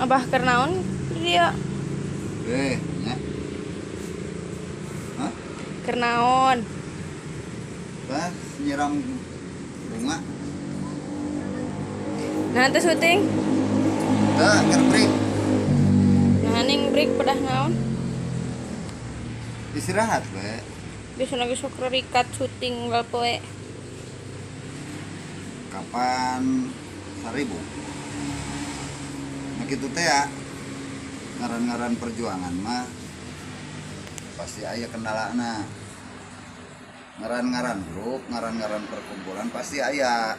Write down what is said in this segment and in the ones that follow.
Abah keur naon dia? Nya. Hah? Keur naon? Bah, nyiram bunga. Nah, teh syuting. Tah, keur break. Nah, ning break pedah naon? Istirahat we. Biasa lagi sok rikat syuting unggal poe. Kapan 1000? Nah kitu teh ya. Ngaran-ngaran perjuangan mah pasti aya kendalana. Ngaran-ngaran grup, ngaran-ngaran perkumpulan pasti aya.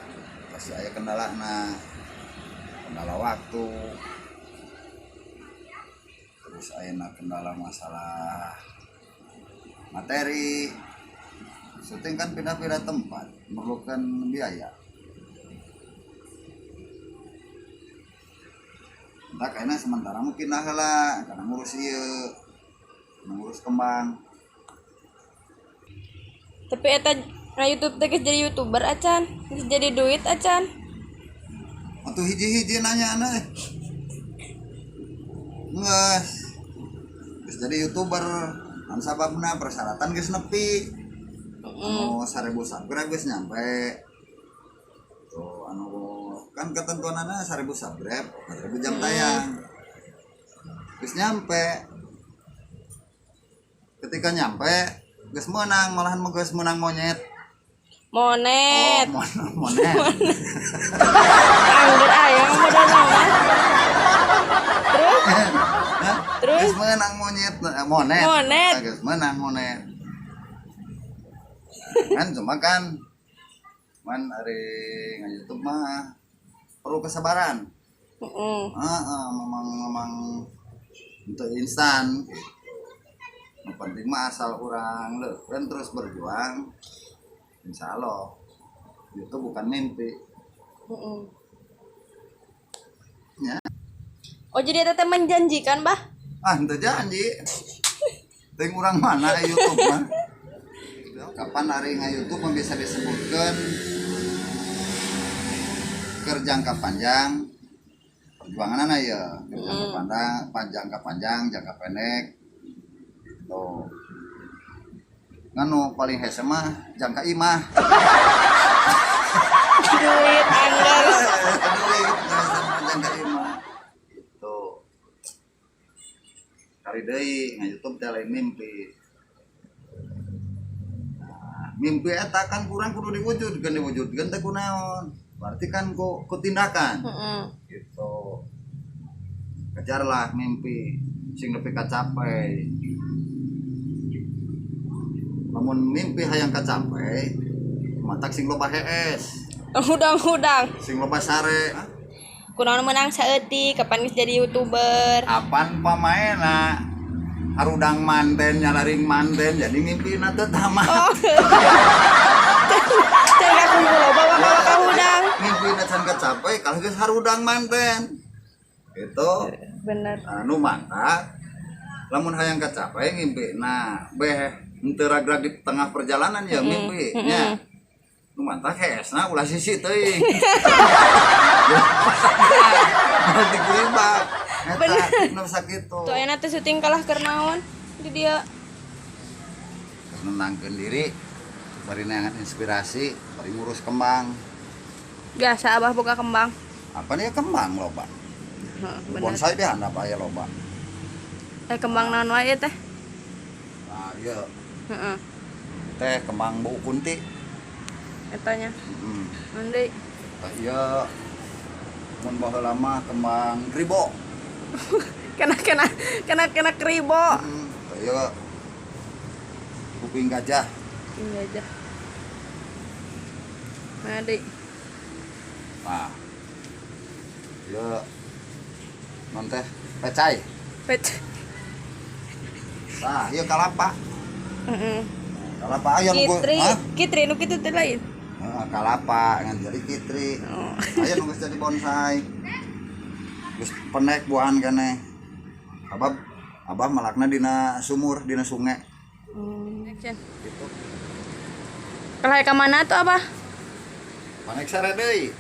Pasti aya kendalana. Kendala waktu. Terus ayeuna kendala masalah materi. Syuting kan pindah-pindah tempat, memerlukan biaya. Entah kayaknya sementara mungkin lah lah, karena ngurus ieu, ngurus kembang. Tapi eta na YouTube teh geus jadi YouTuber acan, geus jadi duit acan. Atuh hiji-hiji nanya aneh. Geus. Geus jadi YouTuber. Anu sababna persyaratan geus nepi. Anu 1000 subscribe geus nyampe. Tuh anu kan ketentuanana 1000 subscribe, 4000 jam tayang. Geus nyampe. Ketika nyampe geus meunang, malahan mah geus meunang monyet. Monet. Oh, monet. Anggur aya modal mah. Terus? Hah? Terus? Geus meunang monyet, monet. Monet. Geus meunang monet. Kan cuma kan man ari nge-YouTube mah perlu kesabaran. Heeh, memang untuk instan gitu. Yang penting mah asal urang kan terus berjuang, insya Allah itu bukan mimpi. Ya. Oh, jadi eta teh menjanjikan, Bah? Ah, henteu janji. Teuing urang mana YouTube mah. Kapan hari nge-YouTube mah bisa disebutkan keur jangka panjang perjuanganna ya, keur jangka panjang, jangka panjang, jangka pendek. Tuh. Nganu paling hese mah jangka imah. Duit anggar. Duit hese mah jangka imah. Gitu. Kali deui nge-YouTube teh lain mimpi. Nah, mimpi eta kan kurang kudu diwujudkeun, diwujudkeun teh kunaon? Berarti kan ku tindakan. Gitu. Kejarlah mimpi sing nepi kacapai. Lamun mimpi hayang kacapai, matak sing loba hees, Hudang-hudang. sing loba sare. Hah? Kunaon menang saeutik, kapan geus jadi YouTuber? Apan pamaena harudang manten nyalaring manten jadi mimpina teu tamat. Oh. Can kakumpul loba waka-waka hudang. Mimpina can kacapai kalau geus harudang manten. Gitu. Bener. Anu mantap. Lamun hayang kacapai ngimpina beh henteu ragrag di tengah perjalanan ya mimpi nya. Nu mantap heesna ulah sisi teuing. Berarti kulibak. Eta nu sakitu. Tuh ayeuna teh syuting kalah keur naon di dia? Nenangkeun diri, bari neangan inspirasi, bari ngurus kembang. Biasa Abah buka kembang. Apa nih kembang loba? Heeh, bener. Bonsai di handap aya loba. Kembang naon wae teh? Nah, ieu Heeh. teh kembang bau kunti. Etanya. Heeh. Naon deui? Tah ieu mun baheula mah kembang kribo. Kena kena kena kena kribo. Heeh. Tah ieu kuping gajah. Kuping gajah. Mana deui? Nah. Ieu non teh pecai. Pecai. Nah, ieu kalapa. Heeh. Kalapa aya nu Kitri, hah? kitri nu kitu teh lain. Heeh, kalapa ngan jadi kitri. Oh. Aya nu geus jadi bonsai. Geus pendek buahan keneh. Abah abah malakna dina sumur, dina sungai. Action. Gitu. Kalah ka mana tuh Abah? Panek sare deui.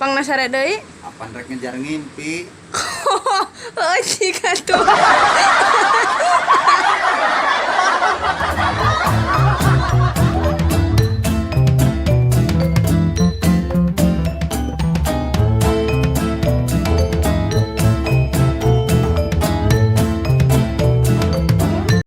Pangna sare deui. Apan rek ngejar ngimpi. Oh, jika tuh.